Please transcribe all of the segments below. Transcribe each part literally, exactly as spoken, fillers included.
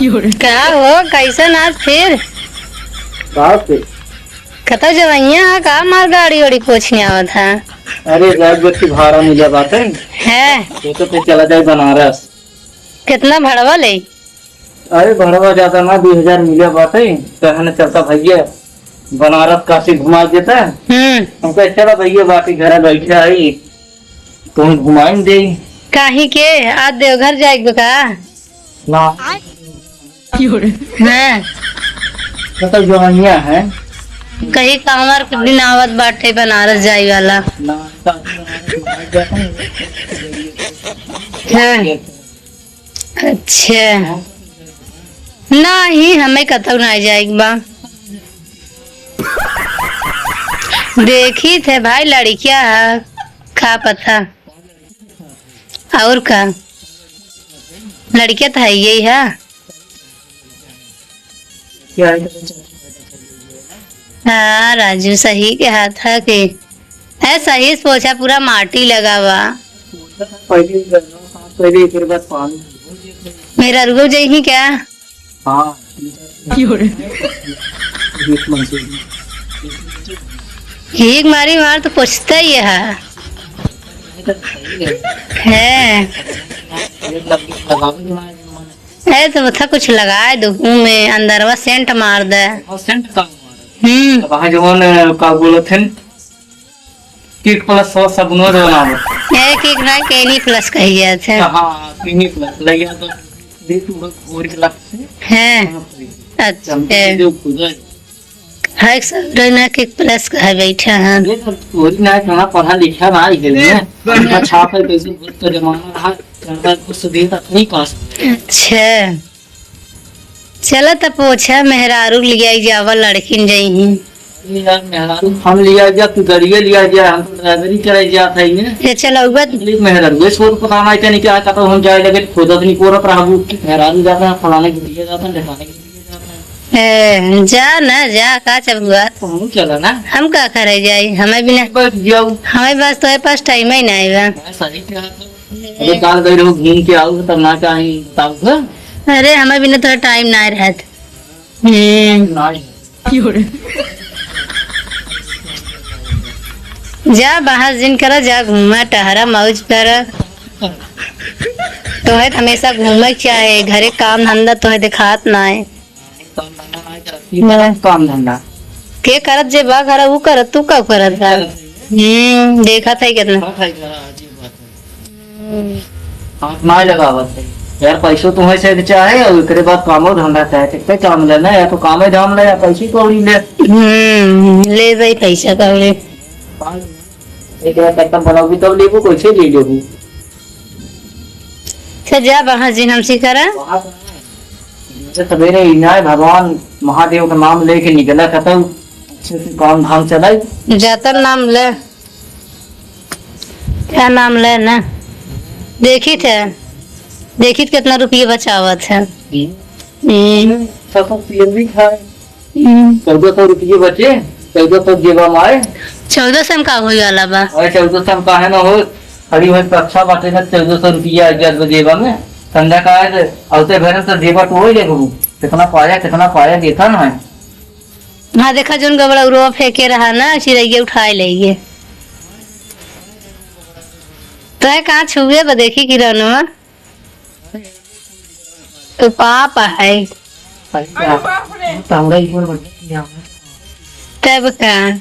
का हो, कैसन आज फिर? का फिर? कतौ जवइया है का, मार गाड़ी ओड़ी पोछने आवत है? अरे, रात भर की भाड़ा मिला बाटे। है। तो, तो फिर चला जाए बनारस। कितना भड़वा ले? अरे, भड़वा ज्यादा ना, दो हजार मिला बाटे। कहने चलता भैया, बनारस काशी घुमा देता। हम्म। हमका चला भैया, बाटी घरे बैठे आई, तुम घुमाइन दे। काहे के? आज देवघर जाएक बा का? ना। हाँ। मतलब जवानिया है। कहीं कांवर के दिन आवत बाटे बनारस जाए वाला। ना, तो बनारस घुमाए जाता है। हाँ। अच्छा। नहीं, हमें कतौ ना जाएक बा। देखी थे भाई, लड़किया है, का पता। और का? लड़किया तो है यही है। हाँ, राजू, सही के हाथ है कि है, सही से पोछा, पूरा माटी लगा बा। पहले ही करना, सांस पहले, एक बार पानी। मेहरारू जइही क्या? हाँ। एक मारी मार तो पोछता ही है। है। ए, तो बता, कुछ लगाए दो मुंह में, अंदरवा सेंट मार दे। हाँ, सेंट का मार। हम्म। अब वहाँ जवन, का बोलत हन, किक प्लस सौ सबनो जवन आवत। ए, किक ना, केनी प्लस कही जात है। हाँ, केनी प्लस, लइया तो दे तू घोर के लग से। हैं। हाँ, अच्छा। चमकी जो खुदा है। हाय, सब रहना के प्लस का है बैठा है। ये तो चोरी ना है, कहाँ पढ़ा लिखा ना है, ये ना। उनका छाप है, कैसे भूत का जमाना रहा, चंदा कुछ दे तक नहीं पास। अच्छा, चला त पोछा, मेहरारू लियाई जावा, लड़किन जइही। ये यार, मेहरारू हम लिया जा, तू गाड़िए लिया जा, हम तो ड्राइवरी कराई जात है ये। ये चलौबा। मेहरारू, ये छोट पता ना, क्या नहीं क्या, कतौ हम जाए लगे, खोजत नहीं, कोरत रहबू। मेहरारू जाता है, फलाने के लिए जाता है, ढेकाने के लिए जाता है। ए, जा ना, जा, का चल हुआ? तू चला ना। हम का करे जाई? हमें बिना, बस जाओ। हमें बस तोरे पास टाइम ही ना आएगा। मैं सही कहा था। अरे, काल गई रहो, घूम के आओ, तब ना चाही, बताओ तो। अरे, हमें बिना तोरा टाइम ना रहत। हम्म। ना। जा, बाहर जिन करा, जा, घूमा, टहरा, मौज करा। तोहे तो हमेशा घूमे के चाहे, घरे काम धंधा तोहे देखात ना है। काम धंधा नहीं करती। ना। काम धंधा। के करत जे बा घर, ऊ करत, तू का करत बा? करत है। हम्म, देखत है कितना। करत है घर, अजीब बात है। हम्म। हाथ ना लगावत है। यार, पैसो तुम्हें से चाहे, और एकरे बाद कामो धंधा चाहे, कितने काम लेना है, या तो कामे धाम ले, या पैसे कौड़ी ले। हम्म, ले भाई पैसा कौड़ी। एक बार पैसा बनाओगी तब लेबू, कैसे ले लेबू? से जा बाहर जिन हमसे करा। बाहर से सवेरे इनाय भगवान महादेव का नाम लेके निकला, कतौ अच्छे से काम धाम चलाई। जातन नाम ले, क्या नाम ले ना, देखी थे, देखी थे कितना रुपये बचावत है। हम्म। हम्म। सब कुछ पी एन बी खाए। हम्म। चौदह सौ रुपये बचे, चौदह सौ जेबा में आए। चौदह सौ में का होई वाला बा? अरे, चौदह सौ में काहे ना हो, खड़ी होई तो अच्छा बाटे ना, चौदह सौ रुपया आ गया जेबा में। संध्या का आए तो औते भरे तो जेबा तो वही ले घूमू। कितना पाया, कितना पाया, देखा ना है। हाँ, देखा, जोन गबड़ा उरवा फेंके रहा ना, चिरैया उठाए लेइए। तो है कहाँ छुए बा, देखी किरणवा। तो पाप है। अरे बाप रे। तो हमरा ऊपर बढ़िया किया है। तब का?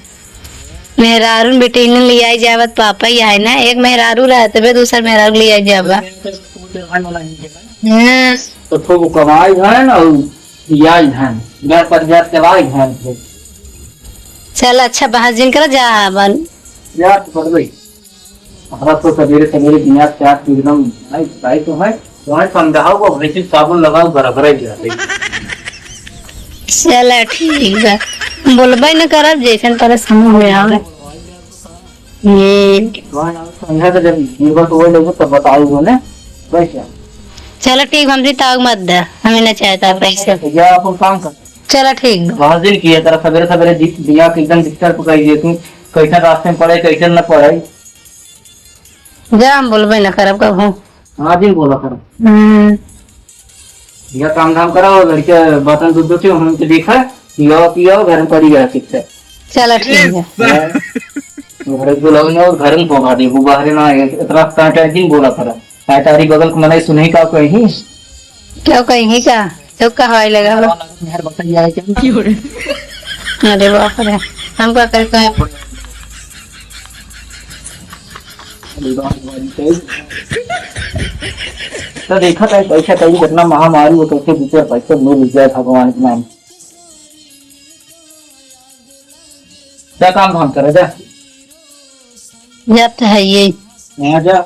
मेहरारून बेटी ने लियाई जावत पापा ही है ना। एक मेहरारू रहे तबे दूसर मेहरारू लियाई जावा। हाँ। तो खूब कमाई है ना, और लियाई है। घर परिवार चलाई है। चल अच्छा, बहस जिन कर जा बन। यार, तो पढ़ गई। हमरा तो सवेरे सवेरे बिना प्याज के एकदम भाई, भाई तो है, वहाँ ठंडा हो, वो भैंसी साबुन लगाओ, बराबर ही जाते। चला ठीक बा, बोलबे न करब, जैसन तरह समझ में आवे। हम्म। वहाँ ठंडा तो जब जीवन को वो लोग तब बताओ वो ने, वैसे। चला ठीक, हमसे ताऊ मत दे, हमें न चाहता पैसा। या अपन काम कर। चला ठीक बा। बहुत दिन किया तेरा सवेरे सवेरे दि-, दिमाग एकदम डिस्टर्ब कर दिए तू, कैसन रास्ते में पड़े, कैसन न पड़े। जा, हम बोलबे न करब कबहूँ। हाँ जी, बोला करो। हम्म। यह काम धाम करा, वो लड़के बर्तन धो धोते, हम तो देखा, पियो पियो, घर में पड़ी गया, ठीक है। चलो, ठीक है। घर में बुलाओ ना, और घर में पहुंचा दे, वो बाहर ना आए, इतना कांटा दिन बोला पड़ा। कांटा री बगल को मनाई सुनही का कहीं। क्यों कहीं का? तो कहवाई लगा हो? मेहर बताइए है क्या? अरे बाप रे, हम का कर कहें? तो देखा था पैसा कहीं कितना महामारी वो कैसे दो चार पैसे मिल जाए भगवान के नाम। क्या काम धाम करे जा? जात है ये। यहाँ जा।